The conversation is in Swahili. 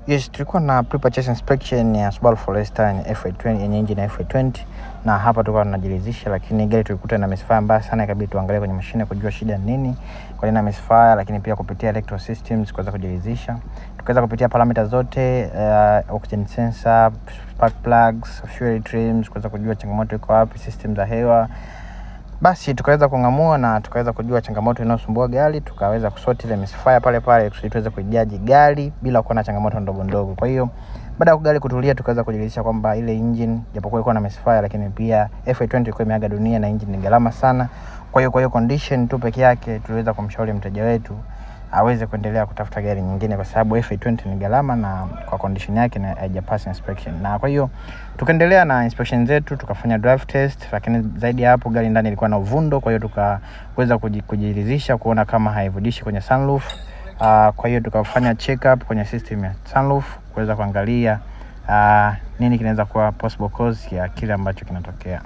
Yes, tulikuwa na pre-purchase inspection ya Subaru Forester yenye FA20, yenye engine ya FA20, na hapa tulikuwa tunajiridhisha, lakini gari tulikuta na misfire mbaya sana, ikabidi tuangalie kwenye mashine kujua shida ni nini, kwa nini na misfire, lakini pia kupitia electro systems kuweza kujiridhisha. Tukaweza kupitia parameter zote, oxygen sensor, spark plugs, fuel trims, kuweza kujua changamoto iko wapi, system za hewa. Basi tukaweza kung'amua na tukaweza kujua changamoto inayosumbua gari, tukaweza kusort ile misfire pale pale kusudi tuweze kuijaji gari bila kuwa na changamoto ndogo ndogo. Kwa hiyo baada ya gari kutulia, tukaweza kujiridhisha kwamba ile engine japokuwa ilikuwa na misfire, lakini pia FA20 ilikuwa imeaga dunia na engine ni gharama sana. Kwa hiyo condition tu peke yake tuliweza kumshauri mteja wetu aweze kuendelea kutafuta gari nyingine kwa sababu FA20 ni gharama na kwa condition yake na haijapass inspection. Na kwa hiyo tukaendelea na inspection zetu, tukafanya drive test, lakini zaidi ya hapo gari ndani ilikuwa na uvundo, kwa hiyo tukaweza kujiridhisha kuona kama haivudishi kwenye sunroof. Kwa hiyo tukafanya check up kwenye system ya sunroof kuweza kuangalia nini kinaweza kuwa possible cause ya kile ambacho kinatokea.